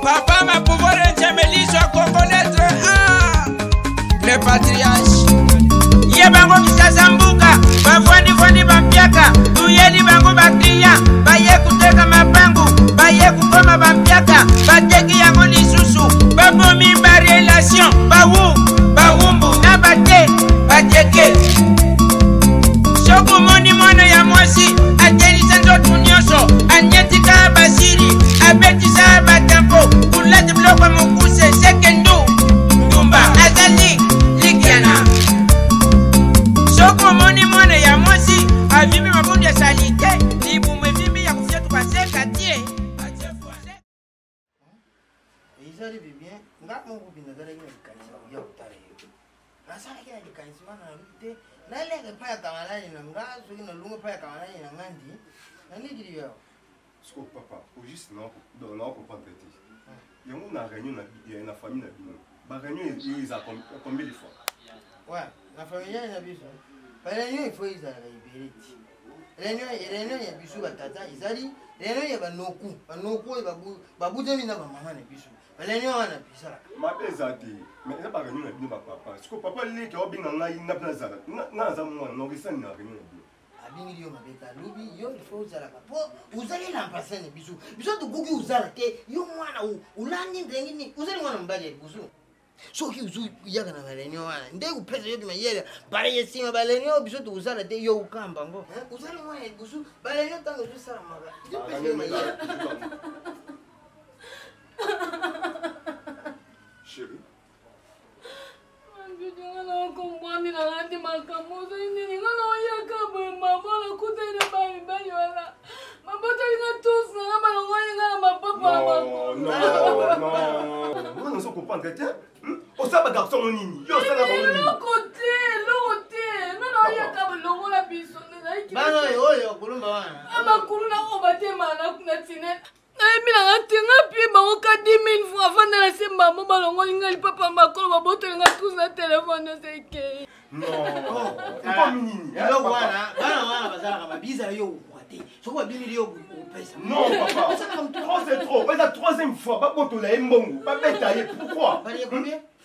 Papa Mapuvore Nchemeliswa Congo lettre A Le patriarche Ye bango kisasa mbuka bavwandivwandi bampiaka tuyeli bango bakliya baye kuteka mapangu baye kukoma bampiaka bateki yango lisusu babomi barelation bawu bawumbu na bate bateke soki omoni mwana ya mwasi atelisa nzoto nyonso anyetika basiri abetisa batampo kulati biloko ya mokuse seke ndu ndumba azali likiana soki omoni mwana ya mwasi avimbi mabundu ya salite libumu evimbi ya kofyatuka seka tie Ezali bi bien nga moko bi nazalaki na likanisi ya koya kotala yo nazalaki na likanisi wana nalobi te naleka epai ya kamalani na nga soki nalongo epai ya kamalani na nga ndi nanikili yo siko papa au juste na comprendre te yango na réunion na famille na bino ba réunion eza combien de fois ouais na famille na biso ba réunion il faut ezalaka ebele ti réunion réunion ya biso batata ezali réunion ya banoku banoku oyo babutami na bamama na biso réunion wana esalaka mabe eza te mais eza ba réunion na bino bapapa siko papa leki aobenga ngai nga mpe nazala nga naza mwana nokesani na réunion na bino abingili yo mabe te alobi yo il faut ozalaka mpo ozali lamplace na biso biso tokoki ozala te yo mwana olandi ndenge nini ozali mwana mobali ya liboso soki ozoyaka na bareunion wana nde kopesa yo mayele bale ya nsima bareunion biso tokozala te yo okamba yango ozali mwana ya liboso bareunion ntango ezosalamaka ezopesa yo mayele Chérie. Nga na comprendre na nga te makambo ozali nini nga na oyaka boye mama nakutani na bamibali wana babotoli nga tous na nga balongoli nga na mapapa na makolo nga nazo comprendre te osala bagarçon ngo nini yo osala bango nini eloko te eloko te nga na oyaka balongola biso bana oyo oyo kulumba wana makulu na oyo batema na tinene Nayebi na nga te nga pie bango ka 10 000 francs afanda na se mbambo balongoli nga lipapa makolo babotoli nga tous na telefone nyonso ekei eloko wana bana wana bazalaka babizala yo okoka te soki babimili yo opesa non papa trop c'est trop eza troisième fois babotola ye mbongo babeta ye pourquoi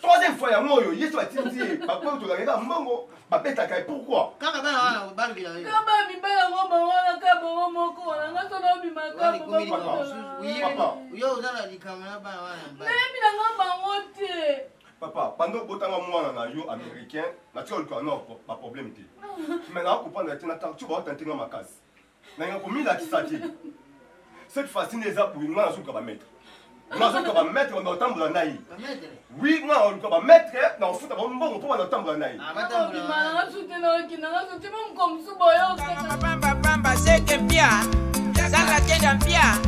Troisième fois yango oyo yesu atindi ye babotolaka ye kaka mbongo babetaka ye pourquoi kaka bana wana balobela yo kaka mibali yango bango wana kaka bango moko wana nga sona obimaka yo oza na likambo na bana wana nayebi na nga bango te papa banda obotanga mwana na yo américain natika oluka no baproblème te mais nakopanda te na tartu baotante nga makasi nalinga komilakisa te cette fois-ci nde eza boye nga nazoluka bamaître nga nazoluka bamaître banda kotambola na ye wi nga naluka bamaître na kofuta bango mbongo mpo banda kotambola na ye pamba seke mpia sala kenda mpia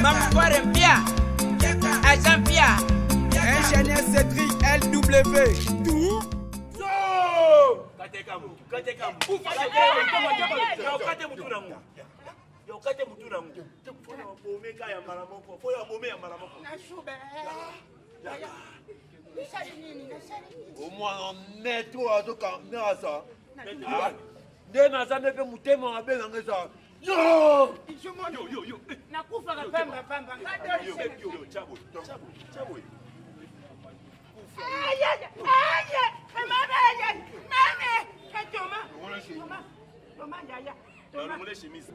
mamukware mpia aza mpia Ingénieur Cédric LW. Tout. Kateka kate mutu nango yo kate mutu nango fo ya bome ka ya mbala moko fo ya bome ya mbala moko omwana maître oyo azokanga asa nde naza nde mpe motema mabe nanga eza nakufaka pamba pamba Longola chemise.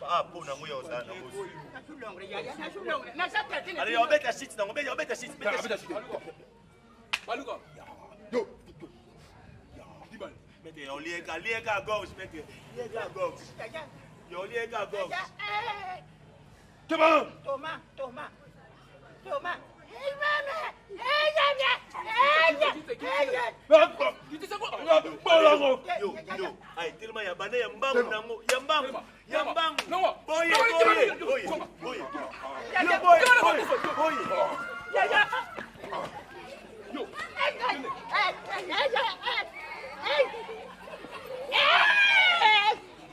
Ah, po nango ya ozala na bosi. Allez, obeta shit nango, obeta obeta shit, beta shit. Baluka. Yo. Maître, on lieka, lieka gorge, maître. Lieka gorge. Yo lieka gorge. Thomas Thomas, Thomas. Thomas. Hey, mama. Hey, mama. Hey, hey. Yo, yo. Ay, telema ya bana ya mbangu nango, ya mbangu, ya mbangu. Boye, boye, boye, boye. Yo, boye, boye, boye. Ya, ya. Yo. Hey, hey, hey, hey, hey. Hey,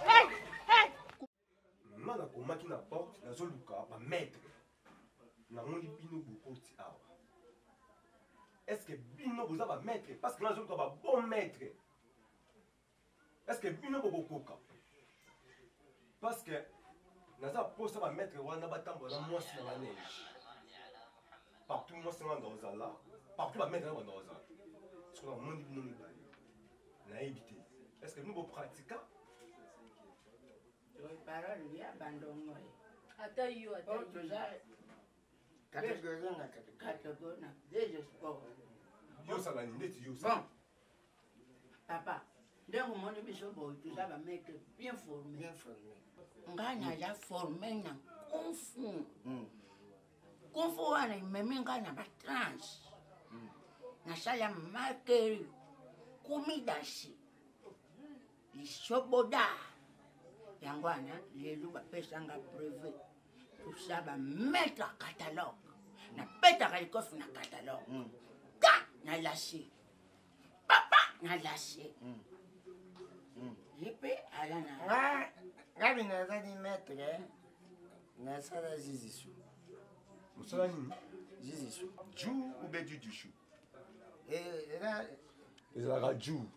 hey, hey. Nga nakomaki na porte nazoluka ba maître namoni bino bokoti awa est ce que bino boza ba maître parce que nga nazoluka ba bon maître Est ce que bino bokokoka? Parce que naza posa ba maître wana batambola na mwasi na manège. Partout mwasi nga ndozala, partout ba maître nga ndozala. Soki namoni bino mibale, nayebi te. Est ce que bino bopratika? Parole ya bandongo. Ata yo, ata yo. Toza catégorie na catégorie. Catégorie na deux sports. Yo osala nini neti yo osala? Bon. Papa, ndenge omoni biso boye toza ba maître bien formé. Bien formé. Ngai naza formé na kung fu. Kung fu wana ememi ngai na ba tranche. Nasala makeri, kumidasi, lisoboda. Yango wana lelo bapesanga brevet. Tosa ba maître catalogue. Napetaka likofi na catalogue. Ta na lâché. Papa na lâché. Ye mpe ala na. Nga ngabi nazali maître nasala jijisu. Osala nini? Jijisu. Ju ou bien du du chou? Eza ezalaka ju.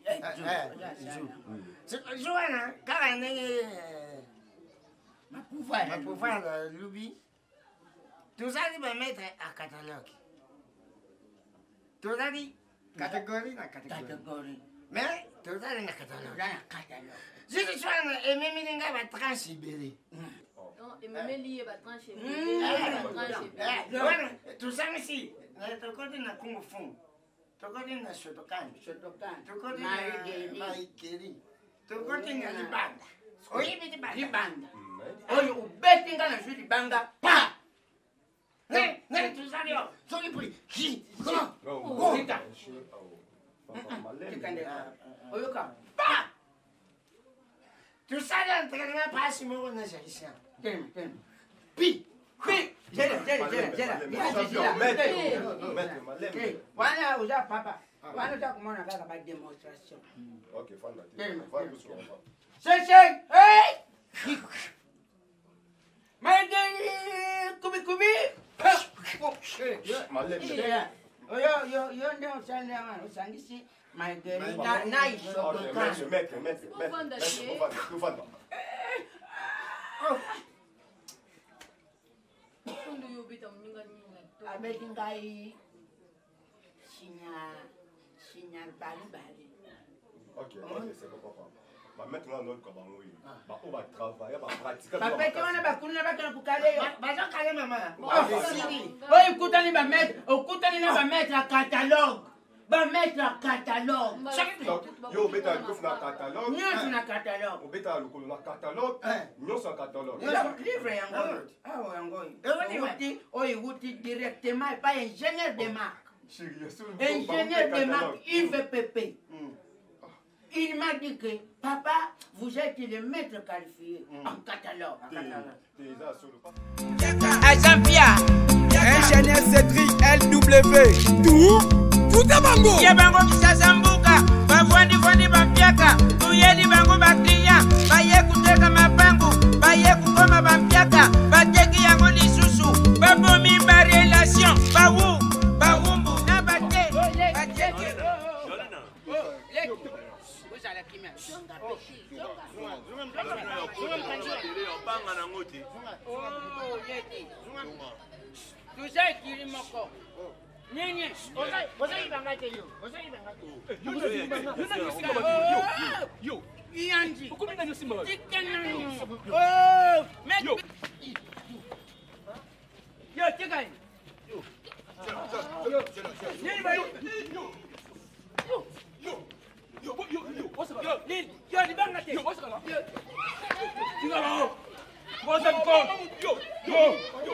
Ju. Ju wana kaka ndenge mapouvoir mapouvoir lubi tozali ba maître à catalogue. Tozali catégorie na catégorie. Catégorie. Mais tozali na catalogue. Toza na catalogue. Jijisu wana ememeli ngai ba tranche ebele. Non, ememeli ye ba tranche ebele. Ba tranche ebele. Wana tosangisi tokoti na Kung Fu, tokoti na Shotokan, Shotokan, tokoti na Marigeri, Marigeri, tokoti na libanda. Oyebi libanda? Libanda. Oyo obeti nga nazwi libanga pa. Ne, ne tozali yo. Soki pri, ki, go. Tika. Tika ndeko. Oyoka pa. Tosali entraînement pasi moko na Jacquicien. Telema, telema. Pi, pi. Zela, zela, zela, zela. Maître, Wana oza papa. Wana oza komona kaka ba démonstration. Ok, fanda te. Telema. Fanda te. Sensei, hey! Maigeri, kubi kubi. Malembe. Yo yo yo nde osali yango osangisi maigeri na na Ok, isokoka. maître, maître, maître, maître, maître, tofanda. Sondo yo obeta moninga nini na to. Abeti ngai signal signal bali bali. Ok, ok, c'est bon, papa. Ba maître nga ndoka bango yi. Ba oyo ba travailler, ba pratiquer. Bapete wana bakuluna bakende kokale yo. Bazokale mama. Oyo ekutani ba maître, okutani na ba maître ya catalogue. Ba maître ya catalogue. Donc, yo obetaka likofi na catalogue. Nyonso na catalogue. Obetaka lokolo na catalogue. Nyonso na catalogue. Livre yango oyo. Awa yango oyo. Ewuti oyo ewuti directement epai ingénieur de marque. Chérie, Ingénieur de marque IVPP. Il m'a dit que papa, vous êtes le maître qualifié en catalogue. Eza solo. Azampia. Ingénieur Cédric LW. Tout, tout est bango. Ye bango kisasa mbuka, bavwandi-vwandi bampiaka, tuyeli bango bakliya, baye kuteka mapangu, baye kukoma bampiaka, bateki yango lisusu, babomi ba relation, bawu, bawumbu na bate, bateke. Ozala kimia. Obanga nango te. Oh, leki. Toza ekili moko. Nini? Ozoyibanga te yo. Ozoyibanga te. Yo, Yanji. okomi nani osimba bato? Tika nanu. Oh, maître. Yo, tika ye. Nini ba yo? Yo, yo, yo, osaka. Yo, nini? Yo, libanga te. Yo, osaka. Yo. Tika bango. Boza bikongo. Yo, yo, yo.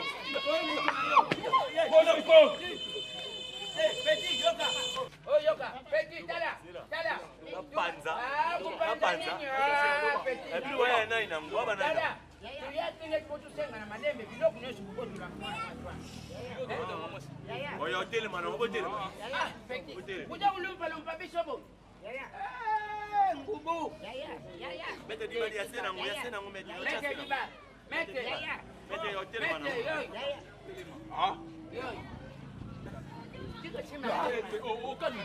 Boza bikongo. Eh, petit, yoka. Oh, yoka. Petit, tala. Tala. Bapanza. Ah, kopanza Bapanza. nini? Ah, petit. Ebili waya nai nango, waba nai Tala. nango. Toya tele po tosenga na malembe biloko nyonso bokotula Oyo otelema nango, botelema. Ah, petit. Botelema. Kuja kulumpalumpa biso bo. Eh, ngubu. Maître Dibali, ya se nango, ya se nango, maître. Yo, tia Maître se nango. Diba. Maître. Maître, yo, telema Maître, nango. yo. Ah. Yo. Tika sima. Oh, oh, calme.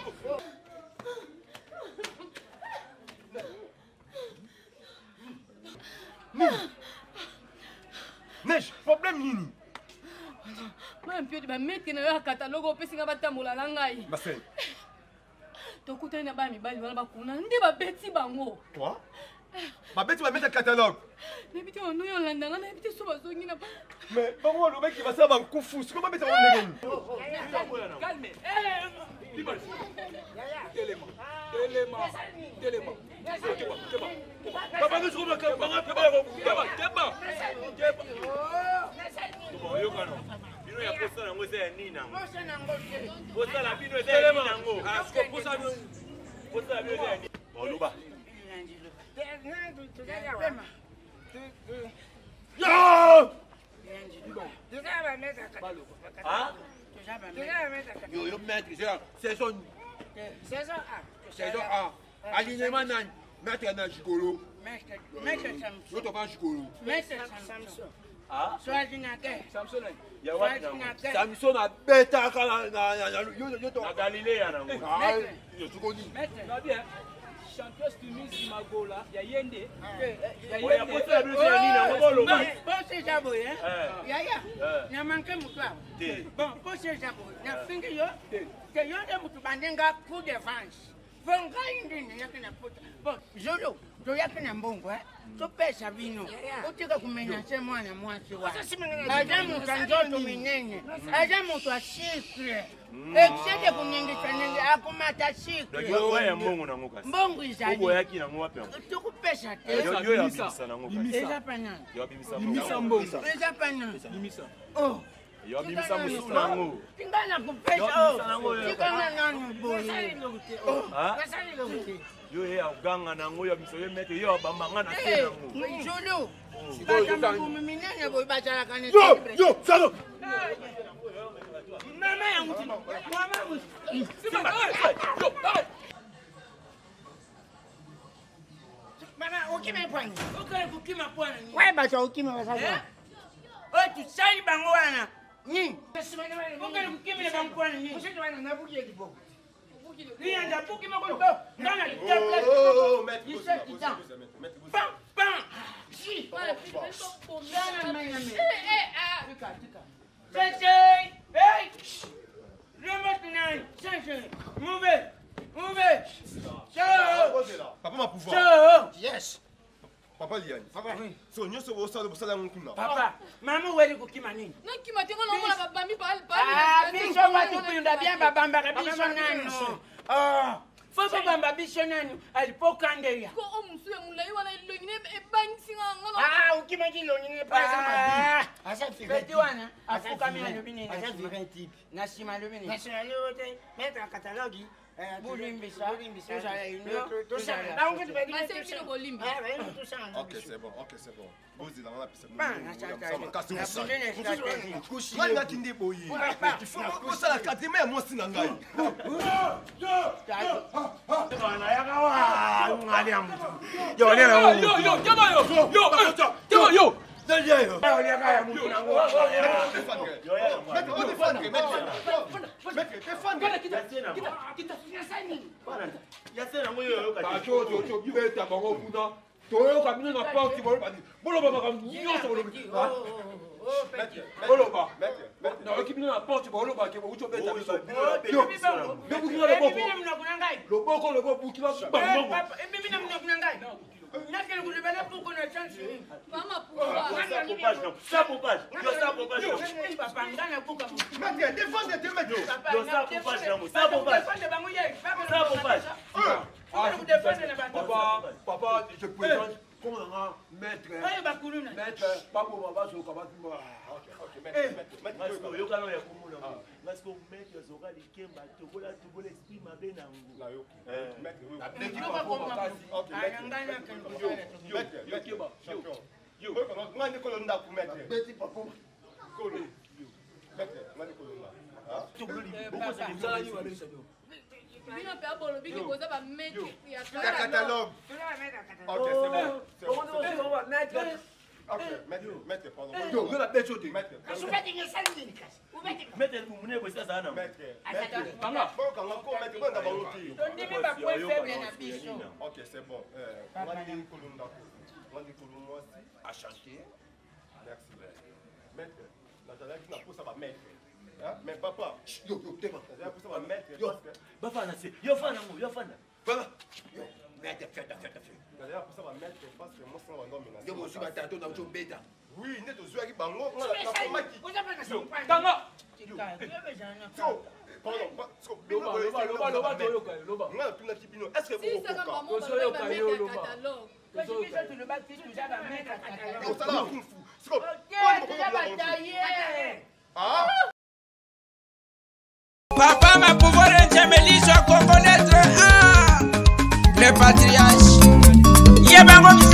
Nini? Neige, problème nini? Mwana mpiodi bamete na yo ya kataloge opesi ngai batambola na ngai. Marcel. Tokutani na bana mibali wana bakuna nde babeti bango. Quoi? Babeti bamete catalogue. Nayebi te banoyi olanda ngai, nayebi te so bazongi na. Mais bango balobaki basala bankufu, sikoyo babeta bango ndenge nini? Calme. Telema. Telema. Telema. Papa biso koma banga pe ba keba keba. Keba. Tokoyokana. Bino ya posa nango eza ya nini nango? Posa na bino eza ya nini nango? Ah, siko posa bino. Posa na bino eza ya nini? Boloba. Yo! Ah? Yo, yo, maître, saison. Saison A. Saison A. Alignement nani? Maître na Jikolo. Maître Samson. Yo toka Jikolo. Maître Samson. Ah? Schwarzenegger. Samson nani? Ya wapi nango? Samson abetaka na na na yo yo to. Na Galilea nango. Ah, yo sukoni. Maître. Na bien. Champion Tunis Magola ya Yende. Ya Oya posa na bino eza ya nini nango boloba. Posa eza boye. Eh. Yaya. Eh. Na manque moto awa. Te. Bon, posa eza boye. Na fingi yo. Te yo nde moto bandenga coup d'avance. Po ngai nde nayaki na pota. Bon, zolo toyaki na mbongo eh. Topesa bino. Otika komenase mwana mwasi wana. Aza moto ya nzoto minene. Aza moto ya sucre. Excès de koningisa ningi akomata sucre. Yo ya mbongo nango kasi. Mbongo ezali. Oboyaki nango wapi yango? Tokopesa te. Yo yo ya bimisa nango kasi. Eza pa nani? Yo abimisa Bimisa mbongo. Eza pa nani? Bimisa. Oh. Yo abimisa mosusu nango. Tinga na kopesa Yo oh. Tika nga nanu boye. Oh. Ah? Yo ye aganga nango yo abimisa yo maître yo abamba nga na se nango. Zulu. Bato mabumu minene boye bazalaka na Yo, yo, salo. Mama yango ti. Mama Simba. Yo. Mama okima pwani. Okende kokima pwana nini? Waye bato okima basala. Oyo tosali bango wana nini? Okende kokimela bango pwana nini? Liyanza buki moko nga na Oh, maître, Dix-sept bosi, ans. bosi, maître, maître, bosi. Pam pam. Si. Mwana mpiodi Tika tika. Sensei. Hey. Remote nine. Sensei. Move. Move. So. Papa ma pouvoir. So. Yes. Papa Liani. So nyonso bosala bosala yango kuna. Papa, mama oweli kokima nini? nakima te nga namona babambi Ah, biso batupinda bien babambaka biso nanu. Ah, fo babamba biso nanu alipokandeya. ko o mosusu ya molai wana elongi ne ebangisi nga nga na Ah, okimaki elongi ne Ah, aza peti vrai wana type. Aza afukami vrai- alobi nini aza vrai type. na nsima alobi nini National te, maître ya catalogue. Bolimbisa, tozala union, tosala. tozala. Base bino bolimbi. Ok, c'est bon, ok, c'est bon. Bozela nga napesa Ba, na stratégie. makasi Na osala. fundene stratégie. Ngai naki nde boye. Il faut kosala quatrième ya mwasi na ngai. Yo yo keba yo. Yo. Keba yo. Maître, on défendre, maître. Maître, défendre. Kita kita. Ya se nango yo yoka te. Bato to to beta bango kuna. Toyoka bino na porte boloba. Boloba makambo nyonso bolobi. Boloba. Maître, maître. Nayoki bino na porte boloba ke bouti obeta biso. Yo, Yo buki na loboko. Ebimi na monoko na ngai. Loboko loboko buki ba Eh, bango. papa, ebimi na monoko na ngai. Nakende koloba na buku na chance. mama pouvoir Sa pompage nango. Sa pompage. Yo sa pompage nango. Papa, nga na buka motu. Maître, défendre te, maître. Yo sa pompage nango. Sa pompage. Sa pompage. Papa, papa, je présente comme un maître. Maître, baboma bazoka batumba. Ngasiko yokana ya komona ngo. Ngasiko maître azoka likemba tobola tobola esprit mabe nango. Maître, Nabeti papa makasi. Ok, maître. Maître, maître, champion. Ngai nde kolo ndako, maître. Beti papa. Kolo. Maître, ngai nde kolo ndako. Ah? Sala nini babisa yo. bino mpe abolobiki boza bamaître ya Ya catalogue. Ok, c'est bon. C'est bon, c'est bon. Ok, maître, maître, pardon. Yo, yo nabeti yo te. Maître, Kasi obeti nga esali nini kasi? Obeti nga. Maître mune bosi azala na maître, Attends. maître. Bokanga ko maître, bonda bango te. Tondimi bapoint faible na biso. Ok, c'est bon. Nga nde nkolo ndako. Nga nde nkolo mwasi. Achanté. Merci. Maître, nazalaki na posa ba maître. Hein? Mais papa, Yo, yo, tema. nazalaki posa ba maître Yo. parce que Bafana se. Yo fana ngo, yo fana. Baba. Yo, maître, feta, feta, feta. nazalaki posa ba maître parce que mwasi na bando amenace. Yo mosu batato na ozobeta. Oui, nde tozwaki bango nga nakomaki. Oza mpe na champagne. Kanga. So, pardon, so bino Loba, boye- loba, loba, loba, toyoka yo, loba. Nga natunaki bino, est-ce que Si saka bokokoka? mama Tozoyoka balobi yo, bamete ya loba. catalogue. Kasi biso tolobaki toza bamaître ya catalogue. Osala ba kung fu. Siko, Ok, toza bataye. Ah! Papa ma pouvoir nchemeliswa congolais ah le patriarche ye bango.